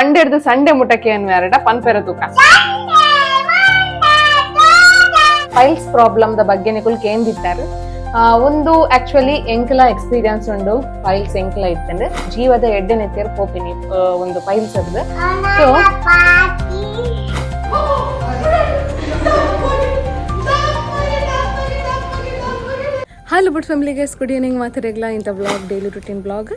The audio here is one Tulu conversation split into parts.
ಮಂಡೆಡ್ದು ಸಂಡೆ ಮುಟಕ್ಕೆ ಅನ್ವಾರಡ ಪನ್ಪೆರ ತೂಕ files problem the ಬಗ್ಗೆ ನಿಕುಲ್ ಕೇಂದಿತ್ತಾರೆ. ಒಂದು ಆಕ್ಚುಲಿ ಎಂಕಲ ಎಕ್ಸ್ಪೀರಿಯನ್ಸ್ ಉಂಡು, ಫೈಲ್ಸ್ ಎಂಕಲ ಇತ್ತಂದ್ರೆ ಜೀವದ ಎಡ್ಡೆ ನೆತ್ತಿಯರ್ ಪೋಪಿನಿ ಒಂದು ಫೈಲ್ಸ್ ಅದು. So hello but family guys, good evening. ಮಾತಾಡಗ್ಲ ಇಂಥ vlog, daily routine vlog.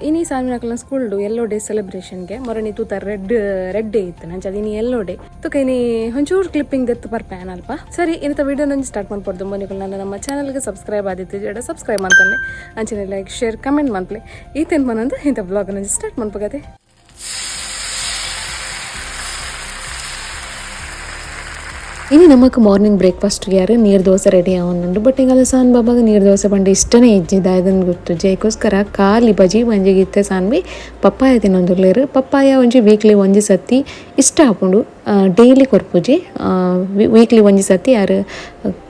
ಇನಿ ಸಾವಿನ ಸ್ಕೂಲ್ಡು ಎಲ್ಲೋ ಡೇ ಸೆಲೆಬ್ರೇಷನ್ಗೆ ಮೊರನಿ ತೂತ red red day ಇತ್ತು ನಂಚ ಅದು ಎಲ್ಲೋ ಡೇ ತುಕ ಇನಿ ಒಂಚೂರು ಕ್ಲಿಪ್ಪಿಂಗ್ ದೆತ್ತು ಬರ್ಪೇನ್ ಅಲ್ಪ. ಸರಿ, ಇಂಥ ವಿಡಿಯೋ ನಂಜಿ ಸ್ಟಾರ್ಟ್ ಮಾಡ್ಬಾರ್ದು. ಮೊನ್ನೆ ನಾನು ನಮ್ಮ ಚಾನಲ್ಗೆ ಸಬ್ಸ್ಕ್ರೈಬ್ ಆದಿತ್ತು ಜಡ ಸಬ್ಸ್ಕ್ರೈಬ್ ಮಾಡ್ತಾನೆ, ಅಂಚನೆ like share comment ಮಾಡ್ಲಿ. ಈತೇನು ಮನಂದು ಇಂಥ ವ್ಲಾಗ್ ನಂಜಿ ಸ್ಟಾರ್ಟ್ ಮಾಡ್ಬೇಕಾದೆ. ಇനി ನಮಕ್ ಮಾರ್ನಿಂಗ್ ಬ್ರೇಕ್ಫಾಸ್ಟ್ ಯಾರು ನೀರು ದೋಸೆ ರೆಡಿ ಆವೊಂದುಂಡು. ಬಟ್ ಎಂಗಲ ಸಾನ್ ಬಾಬಾಗ ನೀರು ದೋಸೆ ಪಂಡ ಇಷ್ಟನೇ ಇಜ್ಜಿ, ದಾಯದನ್ ಗೊತ್ತು ಜೈಕೋಸ್ಕರ ಖಾಲಿ ಬಜಿ ಒಂಜಿಗೆ ಇತ್ತೆ ಸಾನ್ವಿ ಪಪ್ಪಾಯ ತಿನ್ನೊಂದುಲ್ಲೇರು. ಪಪ್ಪಾಯ ಒಂಜಿ ವೀಕ್ಲಿ ಒಂಜಿ ಸತಿ ಇಷ್ಟ ಆಪುಂಡು, ಡೈಲಿ ಕೊರ್ಪುಜಿ. ವೀಕ್ಲಿ ಒಂಜಿ ಸತಿ ಯಾರು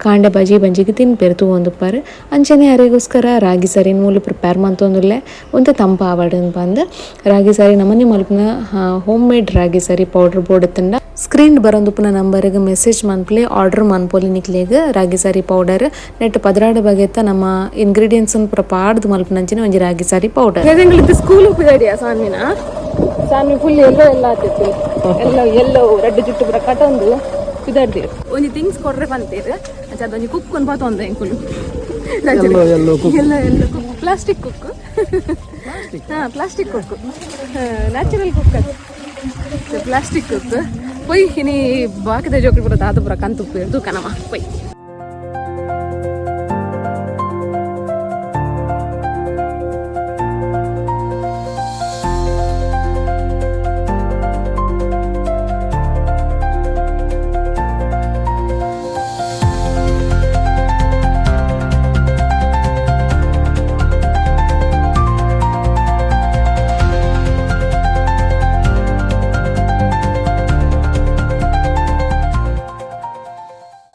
ಕಾಂಡೆ ಬಜಿ ಬಂಜಿಗೆ ತಿನ್ಪೇರು ತೂವೊಂದುಪ್ಪಾರು. ಅಂಚನೆ ಯಾರಿಗೋಸ್ಕರ ರಾಗಿ ಸರಿನ ಮೂಲು ಪ್ರಿಪೇರ್ ಮಂತೊಂದುಲ್ಲೆ. ಒಂತೆ ತಂಪ ಆವಡ್ ಬಂದು ರಾಗಿ ಸಾರಿ ನಮನೆ ಮಲ್ಪುನ ಹೋಮ್ ಮೇಡ್ ರಾಗಿ ಸಾರಿ ಪೌಡರ್ ಬೋರ್ಡ್ ಸ್ಕ್ರೀನ್ ಬರೋಂದುಪ್ಪುನ ನಂಬರ್ಗೆ ಮೆಸೇಜ್ ಮನ್ಪ್ಲೆ ಆರ್ಡರ್ ಮನ್ಪೊಲಿ. ನಿಕ್ಲೆಗ್ ರಾಗಿ ಸಾರಿ ಪೌಡರ್ ನೆಟ್ 12 ಬಗೆತ್ತ ನಮ್ಮ ಇಂಗ್ರೀಡಿಯೆಂಟ್ಸ್ ಪೂರ ಪಾಡ್ದು ಮಲ್ಪುನಂಚಿನ ಒಂಜಿ ರಾಗಿ ಸಾರಿ ಪೌಡರ್. ಎಂಗಳಿಗೆ ಸ್ಕೂಲ್ ಉಪ್ಪಿದಾಡಿಯಾ ಸಾನ್ವಿನ? ಸಾನ್ವಿ ಫುಲ್ ಎಲ್ಲೋ ಎಲ್ಲ ಆತಿತ್ತು, ಎಲ್ಲೋ ಎಲ್ಲೋ ರೆಡ್ ಜುಟ್ಟು ಪೂರ ಕಟೊಂದು ಪಿದಾಡ್ದಿರು. ಒಂಜಿ ಥಿಂಗ್ಸ್ ಕೊಡ್ರೆ ಪಂತೀರು, ಅಂಚ ಅದೊಂಜಿ ಕುಕ್ ಒಂದು ಪಾತೊಂದು ಎಂಕುಲು. ಎಲ್ಲೋ ಎಲ್ಲೋ ಕುಕ್. ಎಲ್ಲೋ ಎಲ್ಲೋ cook, plastic cook. ಹಾ, plastic cook, natural cook ಅದು, ಪ್ಲಾಸ್ಟಿಕ್ ಕುಕ್. ಪೊಯ್ ಇನಿ ಬಾಕಿದ ಜೋಕಿ ಪೂರ ದಾದ ಪೂರ ಕಂತು ತೂಕನಮ್ಮ ಪೊಯ್.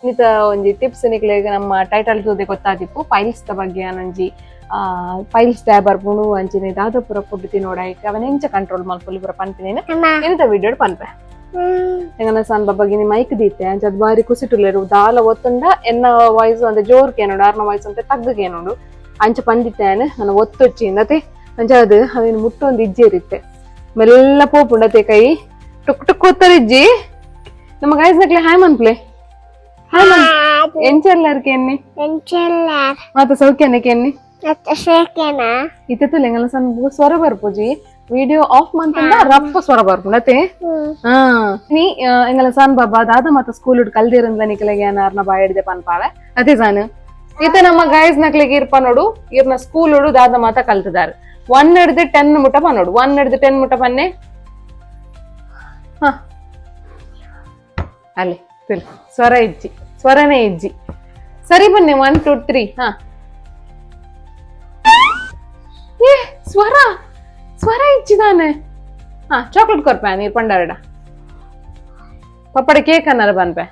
ಇನಿತ ಒಂಜಿ ಟಿಪ್ಸ್ ನಿಕ್ಲೆಗ್ ನಮ್ಮ ಟೈಟಲ್ ತೂದೆ ಗೊತ್ತಾದಿಪ್ಪು. ಫೈಲ್ಸ್ ದ ಬಗ್ಗೆ ಒಂಜಿ ಫೈಲ್ಸ್ ದ್ಯಾ ಬರ್ಪುಂಡು, ಅಂಚನೆ ದಾದ ಪೂರ ಫುಡ್ ತಿನ್ನೋಡಾಯ್ಕ ಅವನ ಎಂಚ ಕಂಟ್ರೋಲ್ ಮಲ್ಪೊಲಿ ಪೂರ ಪನ್ಪಿನೇನು ಇನಿತ ವಿಡಿಯೋ ಪನ್ಪೆ. ಎಂಗನ ಸನ್ ಬಬ್ಬಗಿನಿ ಮೈಕ್ ದೀತೆ, ಅಂಚ ಅದು ಬಾರಿ ಕುಸಿಟುಲ್ಲೆರು. ದಾಲ ಒತ್ತುಂಡ ಎನ್ನ ವಾಯ್ಸ್ ಅಂತೆ ಜೋರ್ ಕೇನುಂಡು, ಆರ್ನ ವಾಯ್ಸ್ ಅಂತೆ ತಗ್ಗು ಕೇನುಂಡು. ಅಂಚ ಪಂದಿತ್ತೇನೆ ನನ್ನ ಒತ್ತೊಚ್ಚಿ ಅತೆ. ಅಂಚ ಅದು ಅವೇನು ಮುಟ್ಟೊಂದು ಇಜ್ಜೇರಿತ್ತೆ, ಮೆಲ್ಲ ಪೋಪುಂಡತೆ ಕೈ ಟುಕ್ ಟುಕ್ ಒತ್ತರಿಜ್ಜಿ. ನಮ್ಮ ಗಾಯ್ಸ್ ನಕ್ಲೆ ಹಾಯ್ ಮನ್ಪ್ಲೆ, ಹಾಯ್ ಮನ್. ಎಂಚೆಲ್ಲ ಕೆನ್ನಿ ಮಾತ ಸೌಖ್ಯನೆ ಕೆನ್ನಿ? ಇತ್ತೆ ಎಂಗಲ ಸಣ್ಣ ಸ್ವರ ಬರ್ಪುಜಿ. ವಿಡಿಯೋ ಆಫ್ ಮಂತಂದ ರಪ್ಪ ಸ್ವರ ಬರ್ಪುಂಡತೆ. ಹಾ, ನೀ ಎಂಗಲ ಸನ್ ಬಾಬಾ ದಾದ ಮಾತ ಸ್ಕೂಲ್ ಕಲ್ದಿರಂದ ನಿಕಲೆಗೆ ಅರ್ನ ಬಾಯಿಡ್ದೆ ಪನ್ಪಾವೆ ಅದೇ ಸಾನು. ಈತ ನಮ್ಮ ಗೈಸ್ ನಕ್ಲಿಗೆ ಇರ್ಪ ನೋಡು, ಇರ್ನ ಸ್ಕೂಲ್ ದಾದ ಮಾತ ಕಲ್ತದಾರ. 1 ಹಿಡ್ದು 10 ಮುಟ ಪನ್ನೋಡು, 1 ಹಿಡ್ದು 10 ಮುಟ ಪನ್ನೆ. ಹ, ಅಲ್ಲಿ ತಿಲ್ ಸ್ವರ ಇಜ್ಜಿ, ಸ್ವರನೇ ಇಜ್ಜಿ. ಸರಿ ಬನ್ನಿ, 1 2 3. ಹಾ, ಏ ಸ್ವರ ಸ್ವರ ಇಚ್ಚಿದಾನೆ. ಹಾ, ಚಾಕ್ಲೇಟ್ ಕೊರ್ಪೆ ನೀರ್ ಪಂಡಾರಡ ಪಪ್ಪಡ ಕೇಕ್ ಅನ್ನಾರ ಬನ್ಪೆ.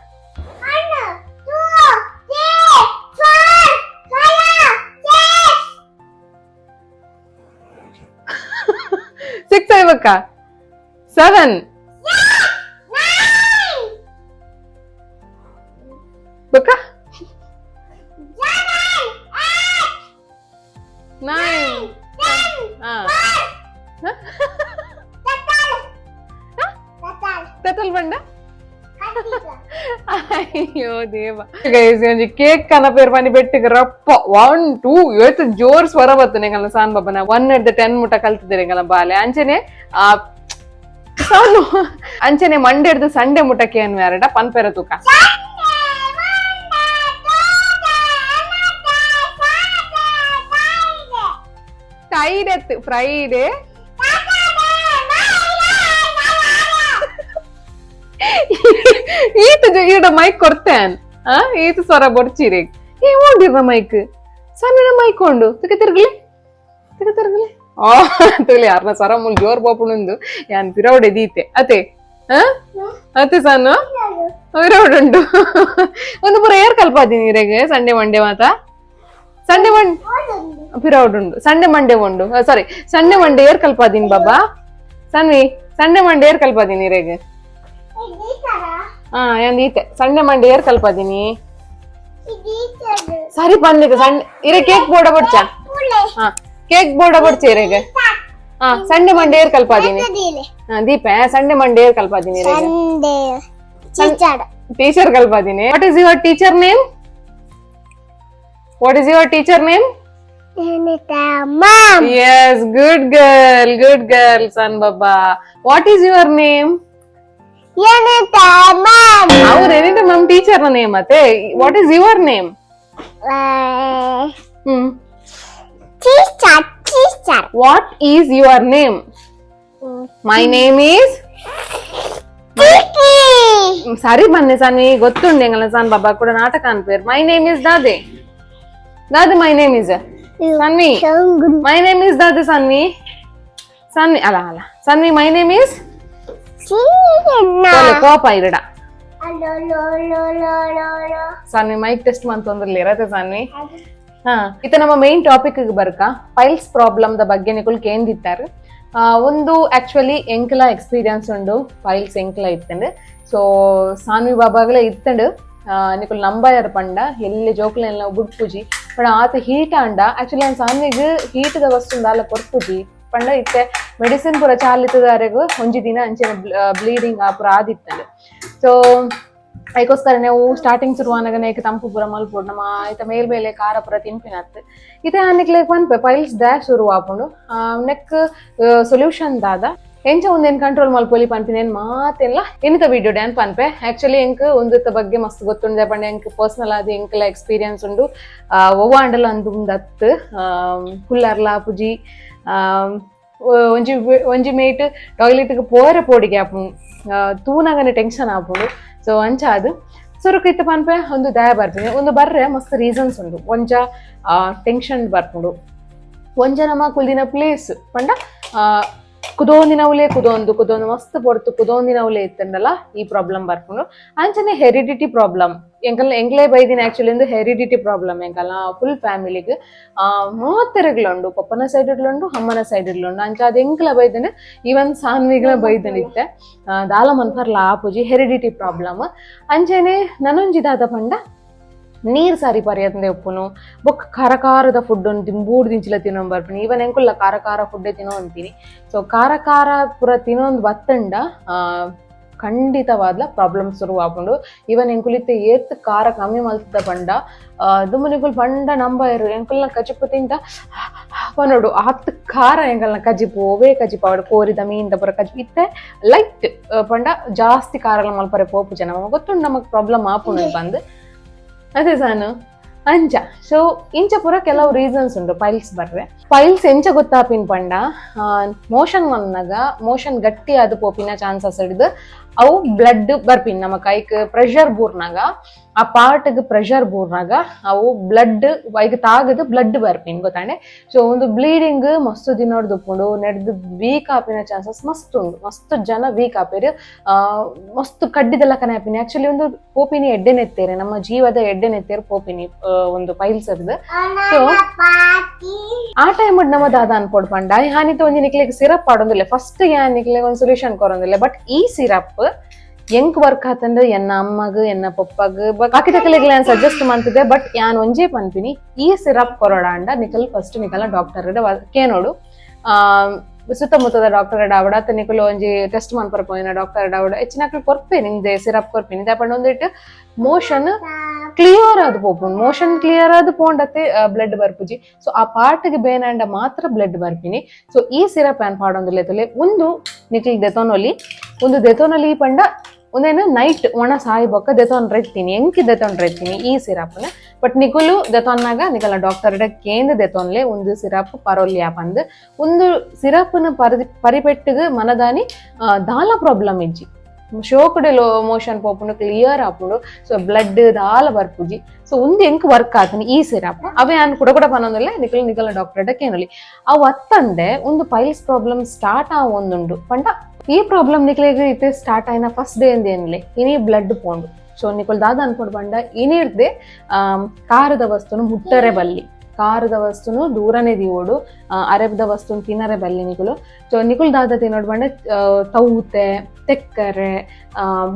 6 ಐವಕ್ಕ, 7 ಬಕ್ಕ, 9. ಹಾ, ತಟಲ್ ಬಂಡ. ಅಯ್ಯೋ ದೇವ ಗೈಸ್, ಒಂಜಿ ಕೇಕ್ ಕನ ಪೇರ್ ಪನಿ ಬೆಟ್ಟಿಗೆ ರಪ್ಪ 1 2 ಏತ್ ಜೋರ್ ಸ್ವರ ಬರ್ತನೆ ಎಂಗಲ ಸಾನ್ ಬಾಬನ. 1 ಹಿಡ್ದು 10 ಮುಟ ಕಲ್ತಿದ್ದೀರಿ ಎಂಗಲ ಬಾಲೆ. ಅಂಚನೆ ಆ ಸಾನು ಅಂಚನೆ ಮಂಡೆ ಹಿಡ್ದು ಸಂಡೆ ಮುಟಕ್ಕೆ ಅನ್ವಾರಡ ಪನ್ಪೆರ ತೂಕ. ಫ್ರೈಡೆ ಫ್ರೈಡೆ ಈತ ಈಡ ಮೈಕ್ ಕೊಡ್ತೇನ್. ಆ ಈತ ಸ್ವರ ಬೊಡ್ಚಿರಿ. ಏ ಓಡಿರ ಮೈಕ್ ಸಣ್ಣ ಮೈಕ್ ಉಂಡು. ತುಕ ತಿರುಗಲಿ, ತುಕ ತಿರುಗಲಿ. ಆ ತುಲಿ ಯಾರನ ಸ್ವರ ಮುಲ್ ಜೋರ್ ಬೋಪುಣುಂದು ಯಾನ್ ಪಿರೌಡೆ ದೀತೆ ಅತೆ. ಅತೆ ಸಣ್ಣ ಪಿರೌಡುಂಡು. ಒಂದು ಪೂರ ಏರ್ ಕಲ್ಪಾದಿನಿ ಇರೆಗ್. ಸಂಡೆ ಮಂಡೆ ಮಾತ, ಸಂಡೆ ಮಂಡೆ ಪಿರೌಡುಂಡು, ಸಂಡೆ ಮಂಡೆ ಉಂಡು. ಸಾರಿ, ಸಂಡೆ ಮಂಡೆ ಏರ್ ಕಲ್ಪಾದಿನಿ ಬಾಬಾ ಸನ್ವಿ. Sunday Monday ಏರ್ ಕಲ್ಪದೀನಿ ಇರೆಗ್? ಹಾ, ಏನ್ ಈತೆ ಸಂಡೆ ಮಂಡೆ ಏರ್ ಕಲ್ಪದೀನಿ? ಸರಿ, ಬಂದಿದೆ. ಸಂಡೆ ಇರೆ ಕೇಕ್ ಬೋರ್ಡ ಬಡ್ಚ. ಹಾ, ಕೇಕ್ ಬೋರ್ಡ ಬಡ್ಚ ಇರೆಗ್. ಹಾ, ಸಂಡೆ ಮಂಡೆ ಏರ್ ಕಲ್ಪದೀನಿ? ಹಾ, ದೀಪ, ಸಂಡೆ ಮಂಡೆ ಏರ್ ಕಲ್ಪದೀನಿ ಇರೆಗ್? ಟೀಚರ್. ಟೀಚರ್ ಕಲ್ಪದೀನಿ. What is your teacher name? What is your teacher name? Ma'am. Yes, good girl, good girl. San Baba, what is your name? ಏನಂತ ಮ್ಯಾಮ್? ಅವ್ರ ಏನಿದೆ ma'am, teacher name ಮತ್ತೆ. What is your name? Hmm. Teacher, teacher. What is your name? My name is ಸರಿ ಬನ್ನಿ ಸಾನ್ವಿ, ಗೊತ್ತುಂಡು ಎಂಗಲ San ಬಾಬಾ ಕೂಡ ನಾಟಕ ಅನ್ಪೇರ್. My name is ದಾದೆ? ದಾದೆ my name is? Sanvi, my name is ದಾದೆ? Saanvi, Saanvi, ಅಲ್ಲ ಅಲ್ಲ, ಸಾನ್ವಿ, my name is? ಕೋಪ ಇರಡ. ಸಾನ್ವಿ, ಮೈಕ್ ಟೆಸ್ಟ್ ಮಂತೊಂದ್ರಲ್ಲಿ ಇರತ್ತೆ ಸಾನ್ವಿ. ಹಾ, ಇತ್ತ ನಮ್ಮ ಮೇನ್ ಟಾಪಿಕ್ ಬರ್ಕ. Piles problem the ಬಗ್ಗೆ ನಿಕುಲ್ ಕೇಂದಿತ್ತಾರೆ. ಒಂದು ಆಕ್ಚುಲಿ ಎಂಕಲ ಎಕ್ಸ್ಪೀರಿಯನ್ಸ್ ಉಂಡು. ಪೈಲ್ಸ್ ಎಂಕಲ ಇತ್ತಂಡು, ಸೊ ಸಾನ್ವಿ ಬಾಬಾಗಲ ಇತ್ತಂಡು. ನಿಕುಲ್ ನಂಬಯರ್ ಪಂಡ ಎಲ್ಲಿ ಜೋಕುಲೆಲ್ಲ ಬುಡ್ಪುಜಿ ಪಂಡ ಆತ ಹೀಟ್ ಆಂಡ. ಆಕ್ಚುಲಿ ನಾನು ಸಾನ್ವಿಗ್ ಹೀಟ್ the ವಸ್ತು ದಾಲ ಕೊರ್ಪುಜಿ. ಪಂಡ ಇತ್ತೆ ಮೆಡಿಸಿನ್ ಪೂರ ಚಾಲಿತದಾರೆಗು ಒಂಜಿ ದಿನ ಅಂಚೆನೆ ಬ್ಲೀಡಿಂಗ್ ಆ ಪೂರ ಆದಿತ್ತಂಡು. ಸೊ ಐಕೋಸ್ಕರ ನಾವು ಸ್ಟಾರ್ಟಿಂಗ್ ಶುರುವಾನಾಗ ನೇಕ್ ತಂಪು ಪೂರ ಮಲ್ಪೊಡು. ನಮ್ಮ ಐತ ಮೇಲ್ ಮೇಲೆ ಖಾರ ಪೂರ ತಿನ್ಪಿನತ್. ಇತ್ತೆ ಆನಿಕ್ಲೆ ಪನ್ಪೆ, ಪೈಲ್ಸ್ ಡ್ಯಾಶ್ ಶುರು ಆಪುಂಡು, ನೆಕ್ ಸೊಲ್ಯೂಷನ್ ದಾದ, ಎಂಚ ಒಂದೇನ್ ಕಂಟ್ರೋಲ್ ಮಲ್ಪೊಲಿ ಪನ್ಪಿನೇನ್ ಮಾತೆಲ್ಲ ಎನಿತ ವಿಡಿಯೋ ಡ್ಯಾನ್ ಪನ್ಪೆ. ಆಕ್ಚುಲಿ ಎಂಕ್ ಒಂದುತ್ತ ಬಗ್ಗೆ ಮಸ್ತ್ ಗೊತ್ತುಂಡೆ. ಪಂಡ ಎಂಕ್ ಪರ್ಸನಲ್ ಆದ್ ಎಂಕ್ಲ ಎಕ್ಸ್ಪೀರಿಯನ್ಸ್ ಉಂಡು. ಒವ್ವ ಆಂಡಲ ಅಂದು ಉಂದತ್ ಕುಲ್ಲರ್ಲ ಪುಜಿ, ಒಂಜಿ ಒಂಜಿ ಮೇಟ್ ಟಾಯ್ಲೆಟ್ ಪೋರೆ ಪೋಡಿಗೆ ಆಪುಂಡು, ತೂನಗನೆ ಟೆನ್ಷನ್ ಆಪುಂಡು. ಸೊ ಅಂಚ ಅದು ಸುರುಕು ಇತ್ತ ಪನ್ಪೆ, ಒಂದು ದಯ ಬರ್ಪಿನಿ. ಒಂದು ಬರ್ರೆ ಮಸ್ತ್ ರೀಸನ್ಸ್ ಉಂಡು. ಒಂಜ ಟೆನ್ಷನ್ ಬರ್ಪುಂಡು, ಒಂಜ ನಮ್ಮ ಕುಲ್ದಿನ ಪ್ಲೇಸ್. ಪಂಡ ಕುದೋಂದಿನವುಲೇ ಕುದೋಂದು ಕುದೋಂದು ಮಸ್ತ್ ಪೊರ್ತು ಕುದೋಂದಿನವುಲೇ ಇತ್ತಂಡಲ್ಲ ಈ ಪ್ರಾಬ್ಲಮ್ ಬರ್ಪುಂಡು. ಅಂಚನೆ ಹೆರಿಡಿಟಿ ಪ್ರಾಬ್ಲಮ್. ಎಂಕಲ್ ಎಂಕ್ಲೇ ಬೈದಿನ ಆಕ್ಚುಲಿ ಒಂದು ಹೆರಿಡಿಟಿ ಪ್ರಾಬ್ಲಮ್. ಎಂಕಲ್ನ ಫುಲ್ ಫ್ಯಾಮಿಲಿಗ್ ಮಾತೆರೆಗ್ಲ ಉಂಡು. ಪಪ್ಪನ ಸೈಡ್ ಉಂಡು, ಅಮ್ಮನ ಸೈಡ್ ಉಂಡು. ಅಂಚ ಅದು ಎಂಕ್ಲ ಬೈದನೆ, ಈವನ್ ಸಾನ್ವಿಗ್ಲ ಬೈದನೆ. ಇತ್ತೆ ದಾಲ ಮನ್ಪರ್ಲ ಆಪುಜಿ, ಹೆರಿಡಿಟಿ ಪ್ರಾಬ್ಲಮ್. ಅಂಚನೆ ನನೊಂಜಿ ದಾದ ಪಂಡ, ನೀರ್ ಸಾರಿ ಪರ್ಯಂದೆ ಉಪ್ಪುನು. ಬೊಕ್ಕ ಖಾರ ಖಾರದ ಫುಡ್ ದಿಂಬೂಡ್ ದಿಂಚಿಲ ತಿನ್ನೊಂದು ಬರ್ಪಿನಿ. ಈವನ್ ಎಂಕುಲ್ಲ ಖಾರ ಖಾರ ಫುಡ್ಡೇ ತಿನ್ನೋ ಅಂತೀನಿ. ಸೊ ಖಾರ ಖಾರ ಪೂರ ತಿನ್ನೊಂದು ಬತ್ತಂಡ ಖಂಡಿತವಾದ್ಲ ಪ್ರಾಬ್ಲಮ್ ಶುರು ಆಪುಂಡು. ಈವನ್ ಎಂಕುಲಿತ್ತೆ ಏತ್ ಖಾರ ಕಮ್ಮಿ ಮಲ್ತದ ಪಂಡ, ದುಂಬು ನಿಕುಲ್ ಪಂಡ ನಂಬೈರು, ಎಂಕುಲ್ನ ಕಜಿಪು ತಿಂತ ಪನೋಡು, ಆತ್ ಖಾರ ಎಂಕಲ್ನ ಕಜಿಪು, ಒವೇ ಕಜಿಪು ಆವಡ್, ಕೋರಿದ ಮೀನ್ದ ಪೂರ ಕಜಿಪು. ಇತ್ತೆ ಲೈಟ್ ಪಂಡ ಜಾಸ್ತಿ ಖಾರ ಎಲ್ಲ ಮಲ್ಪರೆ ಪೋಪು ಜನ. ಗೊತ್ತುಂಡು ನಮಗ್ ಪ್ರಾಬ್ಲಮ್ ಆಪುಂಡು ಬಂದ್ ಅದೇ ಸಾನು ಅಂಚ. ಸೊ ಇಂಚ ಪೂರ ಕೆಲವು ರೀಸನ್ಸ್ ಉಂಟು ಪೈಲ್ಸ್ ಬರ್ರೆ. ಪೈಲ್ಸ್ ಎಂಚ ಗೊತ್ತಾಪಿನ್ ಪಂಡ, ಮೋಷನ್ ಮನ್ನಾಗ ಮೋಷನ್ ಗಟ್ಟಿ ಆದ್ ಪೋಪಿನ ಚಾನ್ಸಸ್ ಹಿಡ್ದು ಅವು ಬ್ಲಡ್ ಬರ್ಪಿನ್. ನಮ್ಮ ಕೈಕ್ ಪ್ರೆಷರ್ ಬೂರ್ನಾಗ, ಆ ಪಾರ್ಟ್ಗ್ ಪ್ರೆಷರ್ ಬೂರ್ನಾಗ ಅವು ಬ್ಲಡ್ ಐಕ್ ತಾಗದು ಬ್ಲಡ್ ಬರ್ಪಿನ್, ಗೊತ್ತಾಂಡೆ? ಸೊ ಒಂದು ಬ್ಲೀಡಿಂಗ್ ಮಸ್ತ್ ದಿನೊಡ್ದು ಉಪ್ಪುಂಡು. ನೆಡ್ದು ವೀಕ್ ಆಪಿನ ಚಾನ್ಸಸ್ ಮಸ್ತ್ ಉಂಡು. ಮಸ್ತ್ ಜನ ವೀಕ್ ಆಪೇರು, ಮಸ್ತ್ ಕಡ್ಡಿದೆಲ್ಲ ಕನೆ ಆಪಿನಿ. ಆಕ್ಚುಲಿ ಒಂದು ಪೋಪಿನಿ ಎಡ್ಡೆ ನೆತ್ತೇರೆ, ನಮ್ಮ ಜೀವದ ಎಡ್ಡೆ ನೆತ್ತೇರು ಪೋಪಿನಿ ಒಂದು ಪೈಲ್ಸ್ ಅರ್ದು. ಸೊ ಆ ಟೈಮ್ ನಮ್ಮ ದಾದ ಅನ್ಪೋಡ್ ಪಂಡ, ಯಾನಿತ ಒಂಜಿ ನಿಕ್ಲೆಗ್ ಸಿರಪ್ ಆಡೊಂದಿಲ್ಲ. ಫಸ್ಟ್ ಯಾನ್ ನಿಕ್ಲೆಗ್ ಒಂದು ಸೊಲ್ಯೂಷನ್ ಕೊರೊಂದಿಲ್ಲ. ಬಟ್ ಈ ಸಿರಪ್ ಎಂಕ್ ವರ್ಕ್ ಆತಂದ್ರೆ ಎನ್ನ ಅಮ್ಮಗ್, ಎನ್ನ ಪಪ್ಪಗ್, ಬಾಕಿ ತಕಲೆಗ್ ಯಾನ್ ಸಜೆಸ್ಟ್ ಮಂತಿದೆ. ಬಟ್ ಯಾನ್ ಒಂಜೇ ಪನ್ಪಿನಿ, ಈ ಸಿರಪ್ ಕೊರೊಡಾಂಡ ನಿಕಲ್ ಫಸ್ಟ್ ನಿಕಲ ಡಾಕ್ಟರ್ ಕೇನೋಡು. ಸುತ್ತಮುತ್ತದ ಡಾಕ್ಟರ್ ಡಾವಡ, ಅತ್ತ ನಿಕುಲು ಒಂಜಿ ಟೆಸ್ಟ್ ಮನ್ಪರ ಪೋಯಿನ ಡಾಕ್ಟರ್ ಡಾವಡ. ಹೆಚ್ಚಿನಕ್ಲು ಕೊರ್ಪೆ, ನಿಂದೆ ಸಿರಪ್ ಕೊರ್ಪಿನಿ. ದಾಪಂಡ ಒಂದಿಟ್ಟು ಮೋಷನ್ ಕ್ಲಿಯರ್ ಆದ್ ಪೋಪುಂಡು. ಮೋಷನ್ ಕ್ಲಿಯರ್ ಆದ್ ಪೋಂಡತ್ತೆ ಬ್ಲಡ್ ಬರ್ಪುಜಿ. ಸೊ ಆ ಪಾರ್ಟ್ಗೆ ಬೇನಾಂಡ ಮಾತ್ರ ಬ್ಲಡ್ ಬರ್ಪಿನಿ. ಸೊ ಈ ಸಿರಪ್ ಏನ್ ಪಾಡೊಂದಿಲ್ಲ ತುಲೆ. ಒಂದು ನಿಕ್ಲ್ ದೆತೊನೊಲಿ. ಒಂದು ದೆತೊನೊಲಿ ಪಂಡ ಒಂದೇನು ನೈಟ್ ಒಣ ಸಾಯಿ ಬೊಕ್ಕ ದೆತೊನ್ರೆ ಇತ್ತೀನಿ, ಎಂಕಿ ದೆತೊನ್ರೆ ಇತ್ತೀನಿ ಈ ಸಿರಪ್ನ. ಬಟ್ ನಿಕುಲು ದೆತೊನ್ನಾಗ ನಿಕಲ ಡಾಕ್ಟರ್ ಕೇಂದ್ರ ದೆತೊನ್ಲೆ, ಒಂದು ಸಿರಪ್ ಪರೋಲ್ಯಾ ಪಂದ್. ಒಂದು ಸಿರಪ್ನ ಪರಿ ಪರಿಪೆಟ್ಟಿಗೆ ಮನದಾನಿ ದಾಲ ಪ್ರಾಬ್ಲಮ್ ಇಜ್ಜಿ. ಶೋಕುಡೆ ಲೋ ಮೋಷನ್ ಪೋಪುಂಡು, ಕ್ಲಿಯರ್ ಆಪುಂಡು. ಸೊ ಬ್ಲಡ್ ದಾಲ ಬರ್ಪುಜಿ. ಸೊ ಒಂದು ಎಂಕ್ ವರ್ಕ್ ಆತನಿ ಈ ಸಿರಪ್. ಅವೇ ಯಾನ್ ಕುಡ ಕುಡ ಪನೊಂದಿಲ್ಲ, ನಿಕಲ್ ನಿಕಲ ಡಾಕ್ಟರ್ ಕೇನೊಲಿ. ಅವು ಅತ್ತಂದೆ ಒಂದು piles problem start ಆವೊಂದುಂಡು ಪಂಡ, ಈ ಪ್ರಾಬ್ಲಮ್ ನಿಕ್ಲೆಗ್ ಇತ್ತೆ ಸ್ಟಾರ್ಟ್ ಆಯಿನ ಫಸ್ಟ್ ಡೇ ಅಂದ ಏನ್ಲೆ ಇನಿ ಬ್ಲಡ್ ಪೋಂಡು. ಸೊ ನಿಕುಲ್ ದಾದ ಅನ್ಕೊಂಡು ಪಂಡ, ಇನಿರ್ದೆ ಖಾರದ ವಸ್ತುನು ಮುಟ್ಟರೆ ಬಲ್ಲಿ. ಕಾರದ ವಸ್ತುನು ದೂರನೇ ದೀವೋಡು, ಅರೆಬ್ದ ವಸ್ತುನು ತಿನ್ನರೆ ಬಲ್ಲಿ ನಿಕುಲು. ಸೊ ನಿಕುಲು ದಾದ ತಿನ್ನೋಡು ಪಂಡ ತೌತೆ, ತೆಕ್ಕರೆ,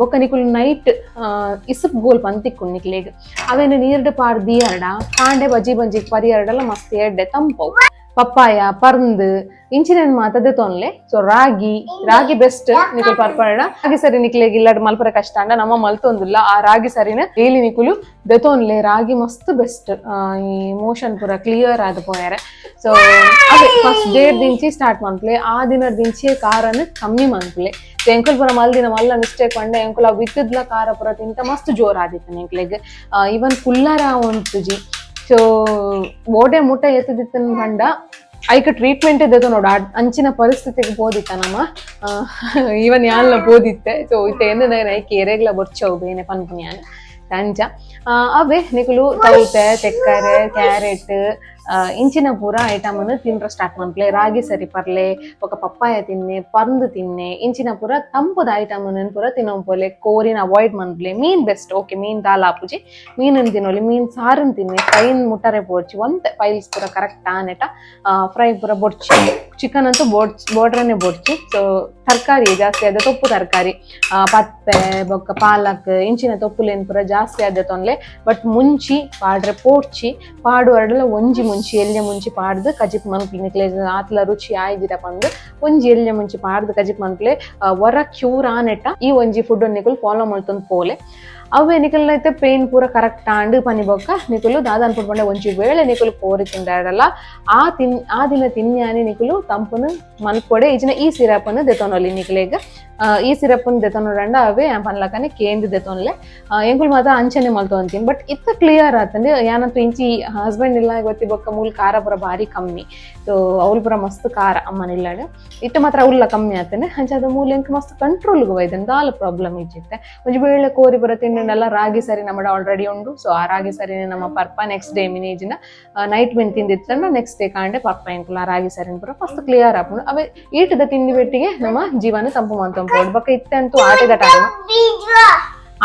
ಬೊಕ್ಕ ನಿಕುಲು ನೈಟ್ ಇಸಪ್ ಗೋಲ್ ಪಂತಿಕ್ಕು ನಿಕ್ಲೆಗ್, ಅವೇನು ನೀರ್ಡ್ ಪಾಡ್ ದಿಯರ್ಡ ಕಾಂಡೆ ಬಜಿ ಬಂಜಿಗ್ ಪರಿಯರ್ಡಲ ಮಸ್ತ್ ಎಡ್ಡೆ ತಂಪವು. ಪಪ್ಪಾಯ, ಪರ್ಂದ್ ಇಂಚಿನ ಮಾತದೆ ತೊನ್ಲೆ. ಸೊ ರಾಗಿ, ರಾಗಿ ಬೆಸ್ಟ್ ನಿಕುಲು ಪರ್ಪಡ. ರಾಗಿ ಸರಿ ನಿಕ್ಲೆಗ್ ಇಲ್ಲಡ್ ಮಲ್ಪರೆ ಕಷ್ಟ ಅಂಡ ನಮ್ಮ ಮಲ್ತೊಂದಿಲ್ಲ. ಆ ರಾಗಿ ಸರಿನ ಡೈಲಿ ನಿಕುಲು ದೆತೊನ್ಲೆ. ರಾಗಿ ಮಸ್ತ್ ಬೆಸ್ಟ್, ಈ ಮೋಷನ್ ಪೂರ ಕ್ಲಿಯರ್ ಆದ್ ಪೋಯರೆ. ಸೊ ಅದೇ ಫಸ್ಟ್ ಡೇ ದಿಂಚಿ ಸ್ಟಾರ್ಟ್ ಮನ್ಪುಲೆ, ಆ ದಿನದಿಂಚಿ ಖಾರನ್ ಕಮ್ಮಿ ಮನ್ಪುಲೆ. ಸೊ ಎಂಕುಲ್ ಪೂರ ಮಲ್ದಿನ ಮಲ್ಲ ಮಿಸ್ಟೇಕ್ ಪಂಡ, ಎಂಕುಲ ಬಿತ್ತದ್ಲ ಖಾರ ಪೂರ ತಿಂತ ಮಸ್ತ್ ಜೋರ್ ಆದಿತ್ತು ಎಂಕ್ಲೆಗ್. ಈವನ್ ಕುಲ್ಲಾರ ಉಂತುಜಿ. ಸೊ ಓಡೆ ಮುಟ್ಟ ಎತ್ತದಿತ್ತನ್ ಪಂಡ ಐಕ್ ಟ್ರೀಟ್ಮೆಂಟ್ ದೆತೊ ನೋಡು, ಅಂಚಿನ ಪರಿಸ್ಥಿತಿಗೆ ಪೋದಿತ್ತ ನಮ್ಮ. ಈವನ್ ಯಾನ್ಲ ಪೋದಿತ್ತೆ. ಸೊ ಇತ್ತೆ ಎಂದ ಐಕ್ ಎರೆಗ್ಲ ಬೊರ್ಚವು ಬೇನೆ ಪನ್ಪುನಿ ಯಾನ್ ಅಂಚ. ಅವೇ ನಿಕುಲು ತೌತೆ, ತೆಕ್ಕರೆ, ಕ್ಯಾರೆಟ್ ಇಂಚಿನ ಪೂರ ಐಟಮ್ ತಿನ್ರ ಸ್ಟಾರ್ಟ್ ಮನ್ಪುಲೆ. ರಾಗಿ ಸರಿ ಪರ್ಲೆ, ಬೊಕ ಪಪ್ಪಾಯ ತಿನ್ನೆ, ಪರ್ಂದ್ ತಿನ್ನೆ, ಇಂಚಿನ ಪೂರ ತಂಪುದ ಐಟಮ್ ಪೂರ ತಿನ್ನೊಂಪೊಲೆ. ಕೋರಿನ ಅವಾಯ್ಡ್ ಮನ್ಪುಲೆ. ಮೀನ್ ಬೆಸ್ಟ್, ಓಕೆ. ಮೀನ್ ದಾಲ ಆಪುಜಿ, ಮೀನನ್ ತಿನ್ನೊಲಿ. ಮೀನ್ ಸಾರನ್ ತಿನ್ನೆ, ಫ್ರೈನ್ ಮುಟ್ಟರೆ ಪೋರ್ಚಿ. ಒಂತೆ ಪೈಲ್ಸ್ ಪೂರ ಕರೆಕ್ಟ್ ಆನೆಟ ಫ್ರೈ ಪೂರ ಬೊಡ್ಚಿ. ಚಿಕನ್ ಅಂತೂ ಬೋಡ್ರನೆ ಬೊಡ್ಚಿ. ಸೊ ತರಕಾರಿ ಜಾಸ್ತಿ ಆದ ತೊಪ್ಪು ತರಕಾರಿ, ಪಪ್ಪೆ ಬೊಕ್ಕ ಪಾಲಕ್ ಇಂಚಿನ ತೊಪ್ಪುಲೇನ್ ಪೂರ ಜಾಸ್ತಿ ಆದ ತೊನ್ಲೆ. ಬಟ್ ಮುಂಚಿ ಪಾಡ್ರೆ ಪೋಡ್ಚಿ. ಪಾಡು ಅರಡಲ ಒಂಜಿ ಮುಂಚಿ, ಎಲ್ಯ ಮುಂಚಿ ಪಾಡ್ದು ಕಜಿಪ್ ಮನ್ಪುಲೆ. ನಿಕ್ಲೆ ಆತ್ಲ ರುಚಿ ಆಯ್ದಿರ ಪಂದ್ ಒಂಜಿ ಎಲ್ಯ ಮುಂಚಿ ಪಾಡ್ದು ಕಜಿಪ್ ಮನ್ಪುಲೆ. ಒರ ಕ್ಯೂರ್ ಆನೆಟ ಈ ಒಂಜಿ ಫುಡ್ ನಿಕುಲು ಫಾಲೋ ಮಲ್ತೊಂದು ಪೋಲೆ. ಅವೇ ನಿಕಲ್ನೈತೆ ಪೇನ್ ಪೂರ ಕರೆಕ್ಟ್ ಆಂಡ್ ಪನಿ ಬೊಕ್ಕ ನಿಕುಲು ದಾದ ಅನ್ಪುಂಡು, ಒಂಜಿ ವೇಳೆ ನಿಕುಲು ಕೋರಿ ತಿಂದಾಡಲ್ಲ, ಆ ದಿನ ತಿನ್ಯಾನಿ ನಿಕುಲು ತಂಪುನು ಮನ್ಪೊಡೆ. ಇಜಿನ ಈ ಸಿರಪನ್ನು ದೆತೊನೊಲಿ ನಿಕುಲೆಗ್. ಈ ಸಿರಪನ್ನು ದೆತೊನೊಡಂಡ ಅವೇ ಪನ್ಲಕನೆ ಕೇಂದ್ ದೆತೊನ್ಲೆ. ಎಂಕುಲು ಮಾತ ಅಂಚನೆ ಮಲ್ತೊಂತೀನಿ. ಬಟ್ ಇತ್ತ ಕ್ಲಿಯರ್ ಆತಂದೆ. ಯಾನಂತೂ ಇಂಚಿ ಹಸ್ಬೆಂಡ್ ಇಲ್ಲ ಗೊತ್ತಿ ಬೊಕ್ಕ ಮೂಲ್ ಖಾರ ಪೂರ ಭಾರಿ ಕಮ್ಮಿ. ಸೊ ಅವ್ಲು ಪೂರ ಮಸ್ತ್ ಖಾರ ಅಮ್ಮನ ಇಲ್ಲಡ್. ಇತ್ತ ಮಾತ್ರ ಅವ್ಲ ಕಮ್ಮಿ ಆತನೆ. ಅಂಚಾದ ಮೂಲ ಎಂಕ್ ಮಸ್ತ್ ಕಂಟ್ರೋಲ್ಗೆ ಬೈದನ್, ದಾಲ ಪ್ರಾಬ್ಲಮ್ ಇಜ್ಜಿತ್ತೆ. ಒಂಜಿ ವೇಳೆ ಕೋರಿ ಪೂರ ತಿಂಡಲ್ಲ, ರಾಗಿ ಸರಿ ನಮ್ಮಡ ಆಲ್ರೆಡಿ ಉಂಡು. ಸೊ ಆ ರಾಗಿ ಸರಿನೇ ನಮ್ಮ ಪರ್ಪ ನೆಕ್ಸ್ಟ್ ಡೇ ಮಿನೇಜಿನ ನೈಟ್ ಮೆನ್ ತಿಂದಿತ್ತಂಡ ನೆಕ್ಸ್ಟ್ ಡೇ ಕಾಂಡೆ ಪರ್ಪ ಎಂಕುಲ ರಾಗಿ ಸರಿನ ಪೂರ ಮಸ್ತ್ ಕ್ಲಿಯರ್ ಆಪುಂಡು. ಅವೇ ಈಟದ ತಿಂಡಿ ಬೆಟ್ಟಿಗೆ ನಮ್ಮ ಜೀವನ ತಂಪು ಮಂತಂಪೋಡು. ಬೊಕ್ಕ ಇತ್ತೆ ಅಂತೂ ಆಟದ ಟೈಮ್,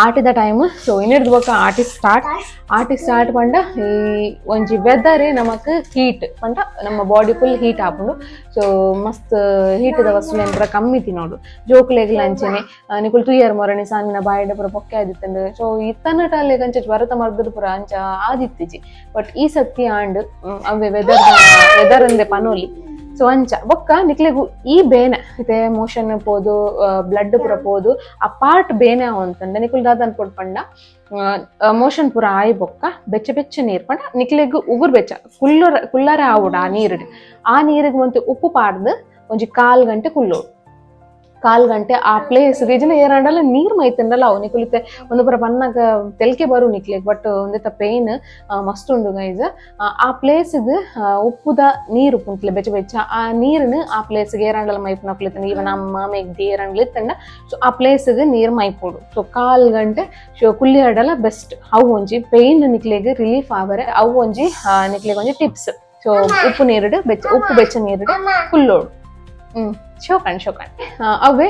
ಆಟಿದ ಟೈಮ್. ಸೊ ಇನ್ನಿಡ್ದು ಬೊಕ್ಕ ಆಟಿ ಸ್ಟಾರ್ಟ್. ಆಟಿ ಸ್ಟಾರ್ಟ್ ಪಂಡ ಈ ಒಂಜಿ ವೆದರೇ ನಮಕ್ ಹೀಟ್ ಪಂಡ ನಮ್ಮ body full heat ಆಪುಂಡು. ಸೊ ಮಸ್ತ್ ಹೀಟದ ವಸ್ತುಲೆನ್ ಪೂರ ಕಮ್ಮಿ ತಿನ್ನೋಡು. ಜೋಕುಲೆಗ್ಲ ಅಂಚೆನೆ. ನಿಕುಲು ತುಯ್ಯರ್, ಮೊರಣಿ ಸಾನಿನ ಬಾಯಿಡ ಪೂರ ಪೊಕ್ಕೆ ಆದಿತ್ತಂಡು. ಸೊ ಇತ್ತನಟ ಅಂಚ ಜ್ವರತ ಮರ್ದದ ಪೂರ ಅಂಚ ಆದಿತ್ತಿಜಿ. ಬಟ್ ಈ ಸತಿ ಆಂಡ್, ಅವೇ ವೆದರ್ ವೆದರ್ ಅಂದೆ ಪನೋಲಿ. ಸೊ ಅಂಚ ಬೊಕ್ಕ ನಿಕ್ಲೆಗು ಈ ಬೇನೆ ಇತ್ತೆ ಮೋಷನ್ ಪೋದು, ಬ್ಲಡ್ ಪೂರ ಪೋದು, ಆ ಪಾರ್ಟ್ ಬೇನೆ ಅಂತಂದೆ ನಿಕುಲ್ ದಾದ ಅನ್ಕೊಡ್ ಪಂಡ, ಮೋಷನ್ ಪೂರ ಆಯಿ ಬೊಕ್ಕ ಬೆಚ್ಚ ಬೆಚ್ಚ ನೀರ್ ಪಂಡ ನಿಕ್ಲೆಗ್ ಉಗುರು ಬೆಚ್ಚ ಕುಲ್ಲರ ಕುಲ್ಲರ ಆವುಡ ಆ ನೀರುಡ್, ಆ ನೀರಿಗೆ ಒಂತೆ ಉಪ್ಪು ಪಾಡ್ದು ಒಂಜಿ ಕಾಲ್ ಗಂಟೆ ಕುಲ್ಲೋಡು. ಕಾಲ್ ಗಂಟೆ ಆ ಪ್ಲೇಸ್ ಇಜಿನ ಏರಾಂಡಲ ನೀರ್ ಮೈತಂಡಲ ಅವು ನಿಕುಲಿತೆ ಒಂದು ಪುರ ಬನ್ನಾಗ ತೆಲ್ಕೆ ಬರು ನಿಕ್ಲೆಗ್. ಬಟ್ ಒಂದೆತ ಪೇನ್ ಮಸ್ತ್ ಉಂಡು ಗೈಸ್. ಆ ಪ್ಲೇಸ್ ಉಪ್ಪುದ ನೀರು ಉಪ್ಪುಂಟ್ಲೆ ಬೆಚ್ಚ ಬೆಚ್ಚ, ಆ ನೀರುನು ಆ ಪ್ಲೇಸ್ಗೆ ಏರಾಂಡಲ ಮೈಪುನಕ್ಲು, ಈವನ್ ಅಮ್ಮ ಮೆಗ್ದಿ ಏರಾಂಡಲ ಇತ್ತಂಡ, ಸೊ ಆ ಪ್ಲೇಸ್ಗೆ ನೀರ್ ಮೈಪೋಡು. ಸೊ ಕಾಲ್ ಗಂಟೆ ಸೊ ಕುಲ್ಲಿ ಆಡಲ ಬೆಸ್ಟ್. ಅವು ಒಂಜಿ ಪೇನ್ ನಿಕ್ಲೆಗ್ ರಿಲೀಫ್ ಆವರೆ ಅವು ಒಂಜಿ ನಿಕ್ಲೆಗ್ ಒಂಜಿ ಟಿಪ್ಸ್. ಸೊ ಉಪ್ಪು ನೀರುಡು ಬೆಚ್ಚ ಉಪ್ಪು ಬೆಚ್ಚ ನೀರುಡು ಕುಲ್ಲೋಡು. ಶೋಕಣ್ ಶೋಕಣ್. ಅವೇ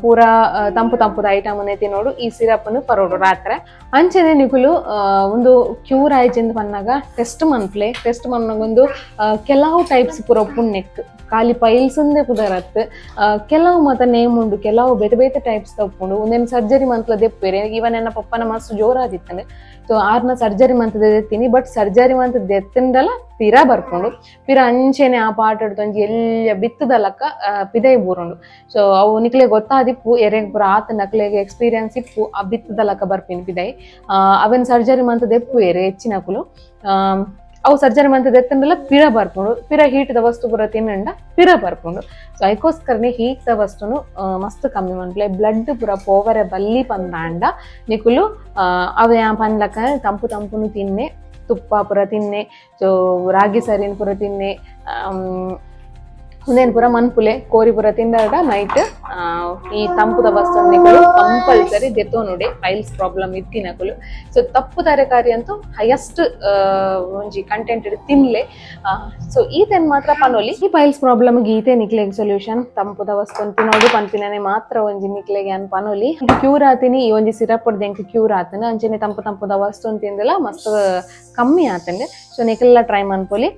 ಪೂರಾ ತಂಪು ತಂಪುದ ಐಟಮ್ ತಿನ್ನೋಡು, ಈ ಸಿರಪ್ ಪರೋಡು ರಾತ್ರೆ. ಅಂಚನೆ ನಿಕುಲು ಒಂದು ಕ್ಯೂರ್ ಆಯ್ಚಿಂದ ಪನ್ನಾಗ ಟೆಸ್ಟ್ ಮನ್ಪ್ಲೆ. ಟೆಸ್ಟ್ ಮನ್ನಾಗ ಒಂದು ಕೆಲವು ಟೈಪ್ಸ್ ಪೂರ ಉಪ್ಪುಂಡು. ಖಾಲಿ ಪೈಲ್ಸ್ ಒಂದೇ ಪುದರತ್, ಕೆಲವು ಮಾತ ನೇಮ್ ಉಂಡು, ಕೆಲವು ಬೇತೆ ಬೇತೆ ಟೈಪ್ಸ್ ಉಪ್ಪುಂಡು. ಒಂದೇನು ಸರ್ಜರಿ ಮಂತ್ಲ ದೆಪ್ಪೇರೆ. ಇವನ್ ಎನ್ನ ಪಪ್ಪನ ಮಸ್ತ್ ಜೋರಾದಿತ್ತಂಡೆ. ಸೊ ಆರ್ನ ಸರ್ಜರಿ ಮಂತ್ ದೆತ್ತೀನಿ. ಬಟ್ ಸರ್ಜರಿ ಮಂತ್ ದೆತ್ತಂಡಲ ಪಿರ ಬರ್ಪುಂಡು. ಪಿರ ಅಂಚೆನೆ ಆ ಪಾಟ್ ಒಂಜಿ ಎಲ್ಯ ಬಿತ್ತದಲಕ್ಕ ಪಿದೈ ಬೂರುಂಡು. ಸೊ ಅವು ನಿಕ್ಲೆ ಗೊತ್ತಾದಿಪ್ಪು, ಎರೆಗ್ ಪೂರ ಆತ ನಕ್ಲೆಗ್ ಎಕ್ಸ್ಪೀರಿಯನ್ಸ್ ಇಪ್ಪು. ಆ ಬಿತ್ತದಲಕ್ಕ ಬರ್ಪಿನ ಪಿದೈ, ಅವೆನ್ ಸರ್ಜರಿ ಮಂತ್ ದೆಪ್ಪುವೆರ್ ಹೆಚ್ಚಿನಕುಲು. ಅವು ಸರ್ಜರಿ ಮಂತ್ ದೆತ್ತಂಡಲ ಪಿರ ಬರ್ಪುಂಡು. ಪಿರ ಹೀಟ್ದ ವಸ್ತು ಪೂರ ತಿನ್ನಂಡ ಪಿರ ಬರ್ಪುಂಡು. ಸೊ ಐಕೋಸ್ಕರನೆ ಹೀಟ್ದ ವಸ್ತುನು ಮಸ್ತ್ ಕಮ್ಮಿ ಮನ್ಪುಲೆ. ಬ್ಲಡ್ ಪೂರ ಪೋವರೆ ಬಲ್ಲಿ ಪಂದಾಂಡ ನಿಕುಲು ಅವೇ ಪನ್ಲಕ ತಂಪು ತಂಪುನು ತಿನ್ನೆ, ತುಪ್ಪ ಪೂರ ತಿನ್ನೆ, ಸೊ ರಾಗಿ ಸರಿನ್ ಪೂರ ತಿನ್ನೆ. ಉಂದೆನ್ ಪೂರ ಮನ್ಪುಲೆ. ಕೋರಿ ಪೂರ ತಿಂದಾಡ ನೈಟ್ ಈ ತಂಪುದ ವಸ್ತು ನಿಕುಲು ಕಂಪಲ್ಸರಿ ದೆತ್ತೊನುಡೆ, ಪೈಲ್ಸ್ ಪ್ರಾಬ್ಲಮ್ ಇತ್ತಿನಕುಲು. ಸೊ ತಪ್ಪು ತರಕಾರಿ ಅಂತೂ ಹೈಯೆಸ್ಟ್ ಒಂಜಿ ಕಂಟೆಂಟ್ ತಿನ್ಲೆ. ಸೊ ಈತೆನ್ ಮಾತ್ರ ಪನೊಲಿ. ಈ ಪೈಲ್ಸ್ ಪ್ರಾಬ್ಲಮ್ ಈತೆ ನಿಕ್ಲೆಗ್ ಸೊಲ್ಯೂಷನ್, ತಂಪುದ ವಸ್ತು ತಿನ್ನೋಡು ಪನ್ಪಿನನೆ ಮಾತ್ರ ಒಂಜಿ ನಿಕ್ಲೆಗ್ ಯಾನ್ ಪನೊಲಿ. ಕ್ಯೂರ್ ಆತಿನಿ ಈ ಒಂಜಿ ಸಿರಪ್ ಎಂಕ್ ಕ್ಯೂರ್ ಆತನ. ಅಂಚನೆ ತಂಪು ತಂಪುದ ವಸ್ತು ತಿಂದಲ ಮಸ್ತ್ ಕಮ್ಮಿ ಆತಂಡ್. ಸೊ ನಿಕ್ಲೆಲ ಟ್ರೈ ಮನ್ಪೊಲಿ.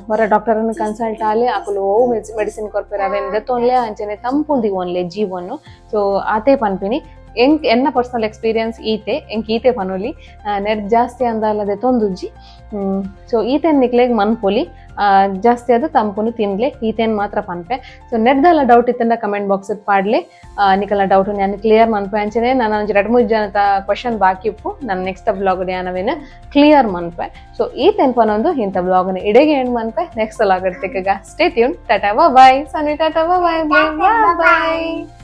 ಹೊರ ಡಾಕ್ಟರ್ ಕನ್ಸಲ್ಟ್ ಆಲೆ, ಅಕುಲು ಓ ಮೆಡಿಸಿನ್ ಕೊರ್ಪೆರ್ ಅವೆನ್ ದೆತ್ತೊನ್ಲೆ. ಅಂಚನೆ ತಂಪು ದಿವೊನ್ಲೆ ಜೀವನು. ಸೊ ಆತೆ ಪನ್ಪಿನಿ. ಎಂಕ್ ಎನ್ನ ಪರ್ಸನಲ್ ಎಕ್ಸ್ಪೀರಿಯನ್ಸ್ ಈತೆ, ಎಂಕ್ ಈತೆ ಪನೊಲಿ. ನೆಟ್ ಜಾಸ್ತಿ ಅಂದಲ್ಲದೆ ತೊಂದುಜ್ಜಿ. ಸೊ ಈತೆನ್ ನಿಕ್ಲೆಗ್ ಮನ್ಪೊಲಿ. ಜಾಸ್ತಿ ಅದು ತಂಪುನು ತಿನ್ಲೆ, ಈತೆನ್ ಮಾತ್ರ ಪನ್ಪೆ. ಸೊ ನೆಟ್ದಲ್ಲ ಡೌಟ್ ಇತ್ತಂಡ ಕಮೆಂಟ್ ಬಾಕ್ಸ್ ಪಾಡ್ಲೆ. ನಿಕಲ್ನ ಡೌಟ್ ನಾನು ಕ್ಲಿಯರ್ ಮನ್ಪೆ. ಅಂಚನೆ ನಾನು ಒಂಜಿ ರಡ್ಡ್ ಮೂಜಿ ಜನತ ಕ್ವಶನ್ ಬಾಕಿ ಉಪ್ಪು. ನಾನು ನೆಕ್ಸ್ಟ್ ವ್ಲಾಗ್ ಯಾನವೇನು ಕ್ಲಿಯರ್ ಮನ್ಪೆ. ಸೊ ಈತೆನ್ ಪನೊಂದು ಇಂಥ ವ್ಲಾಗ್ನ ಇಡೆಗೆ ಎಂಡ್ ಮನ್ಪೆ. ನೆಕ್ಸ್ಟ್ ವ್ಲಾಗ್ ತಿಕ್ಕಗ. Stay tune, tata, bye. Sanvi, tata, bye bye bye.